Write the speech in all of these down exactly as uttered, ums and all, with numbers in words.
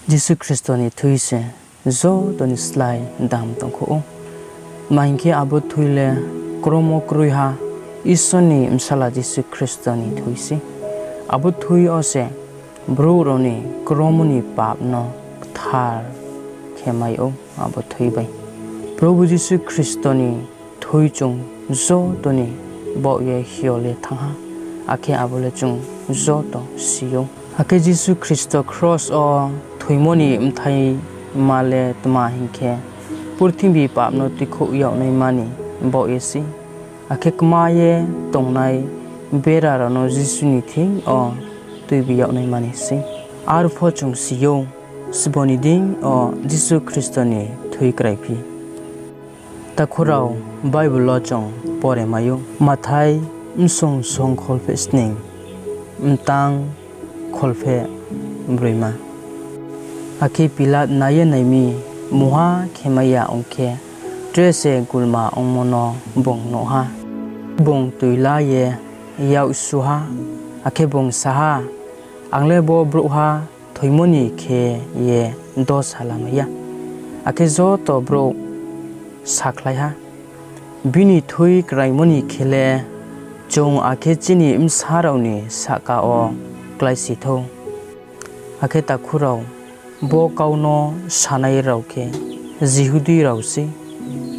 Jisu Khristo ni thui se joto ni slái dam tongkhouh ou. Tma hing khe, abo thui le kromo kroiha Isor ni Bsala Jisu Khristo ni thui sei. Abo thui yo se brouh rao ni kromo ni pap no kthar khe mai ou abo thui bai. Probhu Jisu Khristo ni thui chung joto ni baoh ye hiol ye thanng ha, akhe abo le chung joto si ou. Akhe Jisu Khristo kros wo thoimo ni bthaima le tma hing khe, purthimbi pap no tuikhouh yagnaima ni baoh ye sei, akhe kma ye tongnai bera rao no Jisu ni thing yo tuibi yagnaima ni sei. Arpho chung si ou, sbo ni deing yo Jisu Khristo ni thui kraiphi. Takhu rao, Bible wo chung pore mai ou, Mathai bsong song kholpheh sning, mtang kholpheh broima. Akhe Pilat nai ye nai mi, mungha khe mai ya ong khe, tre se gulma ongmo no bung nuh ha. Bung tui la ye yak su ha, akhe bung sa ha, Ang le bo brouhha thoimo ni khe ye dosa lamai ya. Akhe joto brouh sakhlai ha, Bini thui kraimo ni khe le chung akhe chini bsa rao ni sahka wo kláisi thou. Akhe takhu rao, bo kau no sanai rao khe Jihudi rao sei.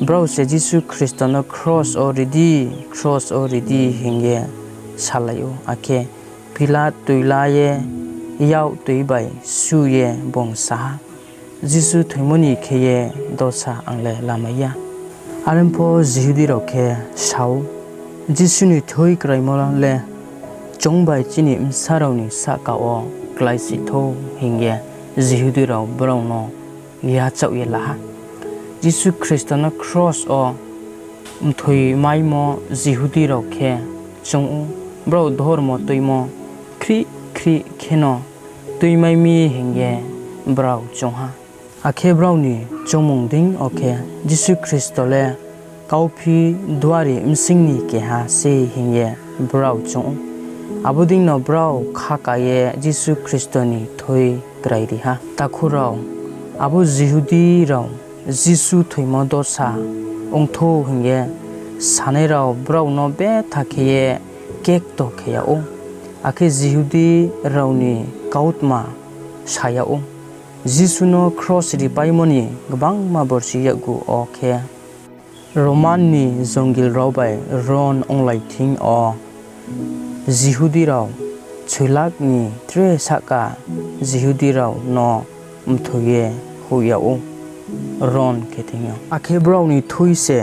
Brao se Jisu Khristo no kros wo ri di, kros wo ri di hing ye salai ou. Akhe Pilat tui la ye yak tui bai su ye bung sa ha, Jisu thoimo ni khe ye dosa ang le lamai ya. Are pho Jihudi rao khe sa ou, Jisu ni thui kraimo le chung bai chini bsa rao ni sahka wo kláisi thou hing ye Jihudi rao brao no yachaoh ye la ha. Jisu Khristo no kros wo mthoimaimo Jihudi rao khe choung ou, brao dhormo tuimo khrih khrih kheno tuimai mi hing ye brao choung ha. Akhe brao ni choungmung deing yo khe, Jisu Khristo le kauphi duari bsing ni keha sei hing ye brao choung ou. Abo deino brao khaka ye Jisu Khristo ni thui krai ri ha. Takhu rao, abo Jihudi rao Jisu thoimo dosa ong thou hing ye sanai rao brao no betha khe ye kekto khe yag ou, akhe Jihudi rao ni kautma sa yag ou. Jisu no kros ripaimo ni gbangma borsi yakgu wo khe, Roman ni jongil rao bai ron onglai thing yo Jihudi rao soilak ni tre sahka Jihudi rao no mthoi ye hoih yag ou, ron khe thing yo. Akhe brao ni thui se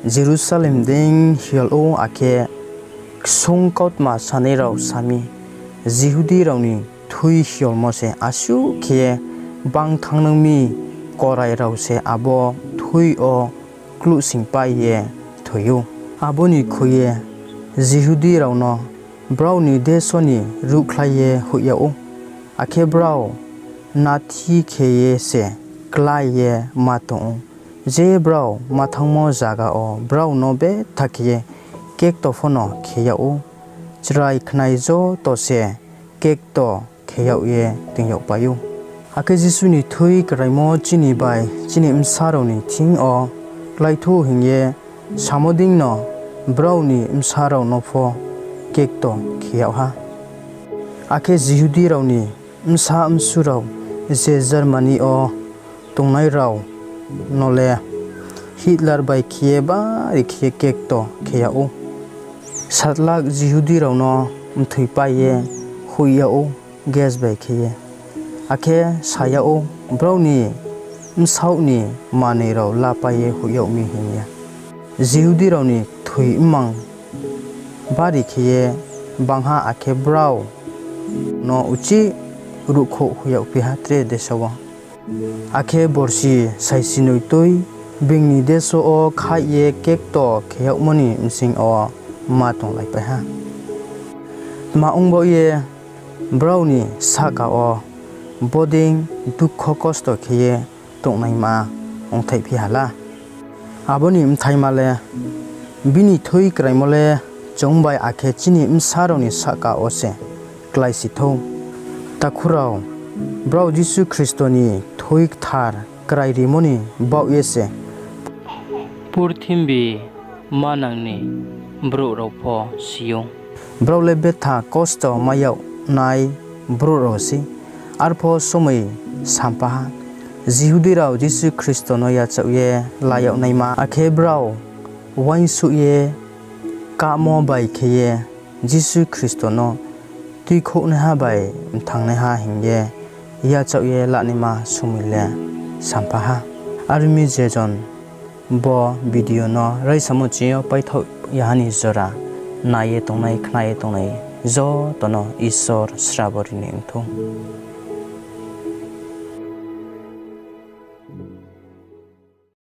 Jerusalem deing hiol ou, akhe ksung kautma sanai rao sa mi, Jihudi rao ni thui hiolmo se asuh khe bang thanng nang mi, korai rao se abo thui yo kluhsingpai ye thoi ou. Abo ni khui ye Jihudi rao no brao ni deso ni ruhkhlai ye hoih yag ou, akhe brao nathi khe ye se klái ye ma tong ou, je brao ma thanngmo zaga wo brao no betha khe ye kekto pho no khe yag ou, chrai khnai joto se kekto khe yag ye toing yagpai ou. Akhe Jisu ni thui kraimo chini bai chini bsa rao ni thing yo klái thou hing ye samo deino brao ni bsa rao no pho kekto khe yag ha. Akhe Jihudi rao ni bsa bsu rao je Germany yo tongnai rao no le Hitler bai khe ye bari khe ye kekto khe yag ou. Satlak Jihudi rao no mthoipai ye hoih yag ou, gas bai khe ye. Akhe sa yag ou, brao ni bsaoh ni manoi rao lapai ye hoih yag mi hing ye. Jihudi rao ni thoi mmang bari khe ye bangha, akhe brao no uchih ruhkhouh hoih yagphi ha tre deso wo. Akhe borsi saisi noi tui being ni deso wo khaih ye kekto khe yagmo ni bsing yo ma tonglaipai ha. Tma ong baoh ye brao ni sahka wo bodei dukho kosto khe ye tongnaima ongthaihphi ha la? Abo ni bthaima le, bini thui kraimo le chung bai akhe chini bsa rao ni sahka wo se kláisi thou. Takhu rao, Brao Jisu Khristo ni thui kthar krai rimo ni baoh ye se purthimbi manang ni brouh rao pho si ou. Brao le betha kosto mai yag nai brouh rao sei. Arpho somoi sampha ha, Jihudi rao Jisu Khristo no yachaoh ye la yag naima, akhe brao uaingsouh ye kahmo bai khe ye Jisu Khristo no tuikhouhnaiha bai mthangnaiha hing ye yachaoh ye lanaima somoi le sampha ha. Are ong mi, je jon bo video no raisamo ching yo paithaoh ya ha ni jora nai ye tongnai, khna ye tongnai joto no Isor srabo ri ni ong thou.